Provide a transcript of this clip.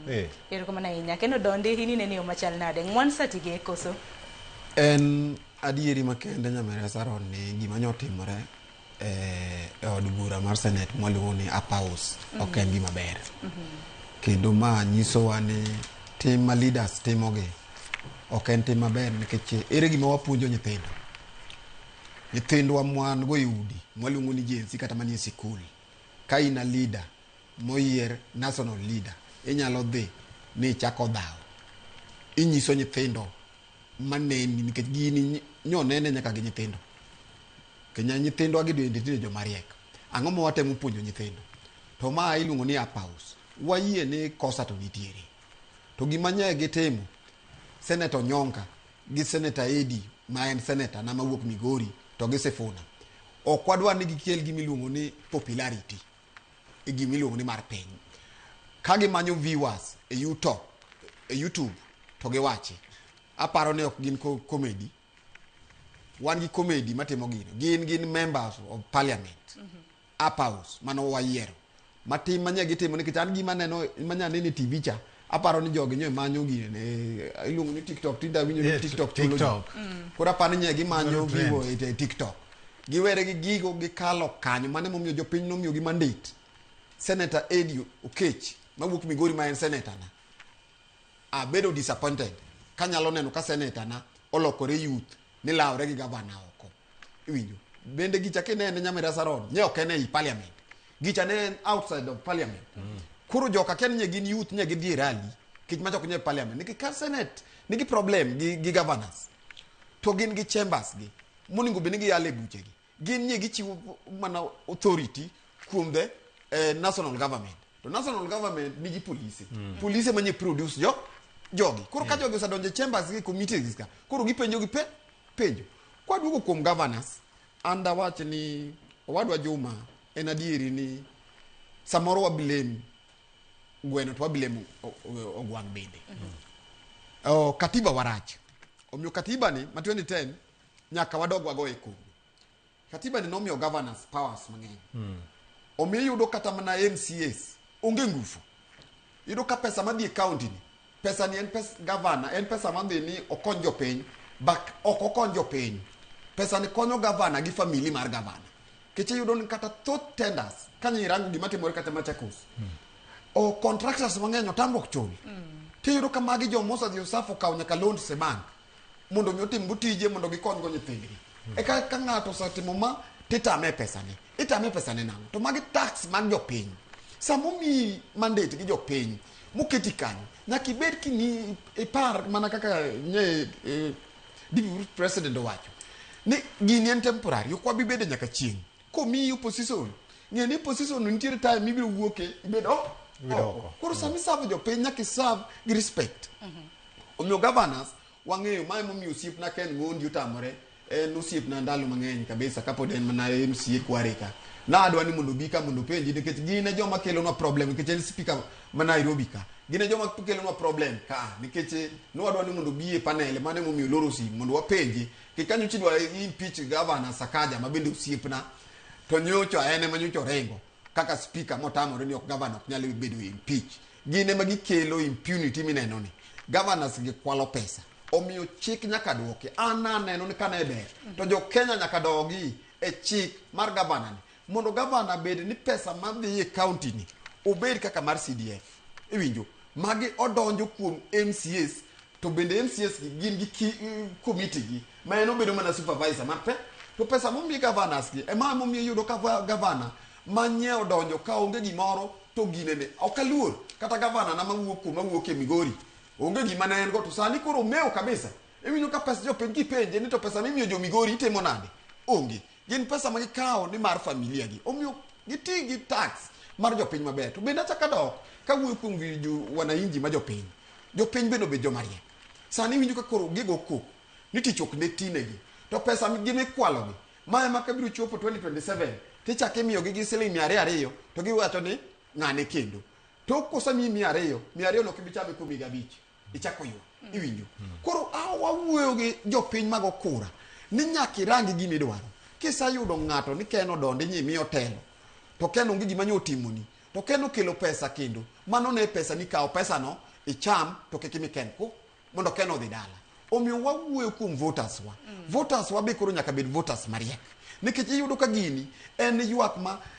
Eh. Erokamano ahinya. Kendo dondi in inene yo machal nade? Ng'wan satige koso? En adieri makende Nyamera Saron ni gima nyotimore e od bura mar Senate mwaluongo ni Upper House ok en gima ber. Kendo ma nyisowa ni tim ma leaders timogi ok en tim maber nikech ere gima wapuonjo nyithindo. Nyithindwa mwan go e udi mwaluongo ni Gen Z kata manie sikul. Ka in a leader moyier national leader inyalo dhi ni ichako dhaw. Inyiso nyithindo maneni nikech gini nyonene nyaka gi nyithindo. Kenya nyithindwa gi bende tinde joma riek. Ang'o ma watemo puonjo nyithindo? To ma iluongo ni upper house. Wayie ni kosa to nitiere. To gima nye gitimo, Senator Onyonka gi Senator Edi ma en senator na mawuok Migori to gi Sifuna. Ok wadwar ni gikel gima iluongo ni popularity e gima iluongo ni mar piny. Ka gimanyo viewers e YouTube, e YouTube to giwachi. Aparo ni ok gin comedy. Wan gi comedy matimo gino. Gin members of parliament. Upper house mano wayiero. Matim manye gitimo nikech an gima aneno manya neno e TV cha aparo ni jogi nyo manyo gine iluongo ni TikTok tinde awinjo ni TikTok chulo ji. TikTok. Koro aparo ni nye gimanyo Mano trend. gigo e TikTok. Giwere gi gigo gikalo kanyo mano emomiyo jopiny nomiyogi mandate. Senator Eddie Okech mawuok Migori ma en senator na abedo disappointed kanyalo neno ka senator na olokore youth ni lawre gi gavana oko. Iwinjo? Bende gicha kinene Nyamira Saron, nye ok en ei parliament. Gicha ne en outside of parliament. Koro joka kia ni nye gin youth nye gidhi e rally, kech macha ok nye parliament. Nikech ka senate nigi problem gi governors, to gin gi chambers gi, monego bed ni giyalo e buchegi. Gin nye gichiwo mana authority kuom the national government. To national government nigi polise. Polise manye produce jo jogi. Koro ka jogi osedonjo e chambers gi committees ka, koro gipenjo gi penjo. Kwaduogo kuom governors, an dawach ni owadwa Juma en adieri ni samoro wa blame gweno to wa blame ogwang' bende. Oh, katiba warach. Omiyo katiba ni ma 2010 nyaka wadog wagoye koko. Katiba ni nomiyo governors powers mang'eny. Omiyo iyudo kata mana MCAs onge ngufu. Iyudo ka pesa madhi e county ni, pesa ni en pes governor, en pesa madhi ni okony jopiny, but ok okony jopiny. Pesa ni konyo governor gi family mar governor. Nikech iyudo ni kata thoth tenders, ka irango gima timore kata Machakos, o contractors mang'eny otamruok chul. Tiyudo ka magi joma osedhi osafo okawo nyaka loans e bank mondo mi otim go tije mondo gikony go nyithindgi. Eka ka ng'ato osetimo ma titame pesane. Itame pesane nang'o? To magi tax mag jopiny. Sama omiyi mandate gi jopiny moketi kanyo, nyaka ibed king'i ipar mana kaka nye deputy president owacho ni gini en temporary, ok wabi bedo nyaka chieng'. Komiyi opposition, ng'e ni opposition nitiere time mibiro wuoke ibed oko. Koro sama iserve jopiny nyaka iserve gi respect. Omiyo governors wang'eyo ma emomiyo osiepna Ken Ngondi otamore en osiepna ndalo mang'eny kabisa kapod en mana MCA Kware ka. Nadwa ni mondo obi ka mondo openji nikech gin e joma kelonwa problem nikech en speaker ma Nairobi ka. Gin e joma kelonwa problem ka nikech nwadwa ni mondo obi e panel mano emomiyo oloro simu mondo wapenje. Nikech kanyo chidwa impeach governor Sakaja ma bende osiepna to nyocha en ema nyocha oringo kaka speaker motamore ni ok governor ok nyal bedo impeach. Gin ema gikelo impunity mineno ni. Governors gi kwalo pesa. Omiyo chik nyaka duoki. An aneno ni kane ber to jo Kenya nyaka dogi e chik mar governor ni. Mondo governor bed ni pesa madhi e county ni obed kaka mar CDF. Iwinjo? Magi odonjo kuom MCAs to bende MCAs gi gin gi committee gi ma en obedo mana supervisor mar pe to pesa momi governors gi ema momiyo iyudo ka governor manye odonjo ka onge gimoro to ginene ok aluor kata governor na mawuok kuma wuok e Migori onge gima ne en go to sani koro omewo kabisa. Iwinjo ka pesa jopiny kipenje ni to pesa mimiyo jo Migori itimo nade? Onge. Gin pesa ma gikawo ni mar familia gi. Omiyo giti gi tax mar jopiny maber. To bende achako adok kawuoyo kuom jo wananchi ma jopiny. Jopiny bende obed joma riek. Sani iwinjo ka koro gigo koko ni tich ok ne tinegi. To pesa gi mikwalo gi ma ema kabiro chopo 2027 tichako imiyogi gi siling 200 200 to giwacho ni ng'ane kendo. Tok kosemiyi 200, 200 no ok ibi chame kuom higa 5. Ichako ywak. Iwinjo? Koro wawuoyo gi jopiny mago kura ni nyaka irangi gima idwaro. Kisayudo ng'ato ni Ken odondi nyi imiyo telo to Ken onge gima nyo otimoni. To Ken okelo pesa kendo, mano ne pesa ni kaw pesa no icham to kik imi Ken ko mondo Ken odhi dala. Omiyo wawuoyo kuom voters wa. Voters wa be koro nyaka bed voters mariek. Nikech iyudo ka gini en ywak ma.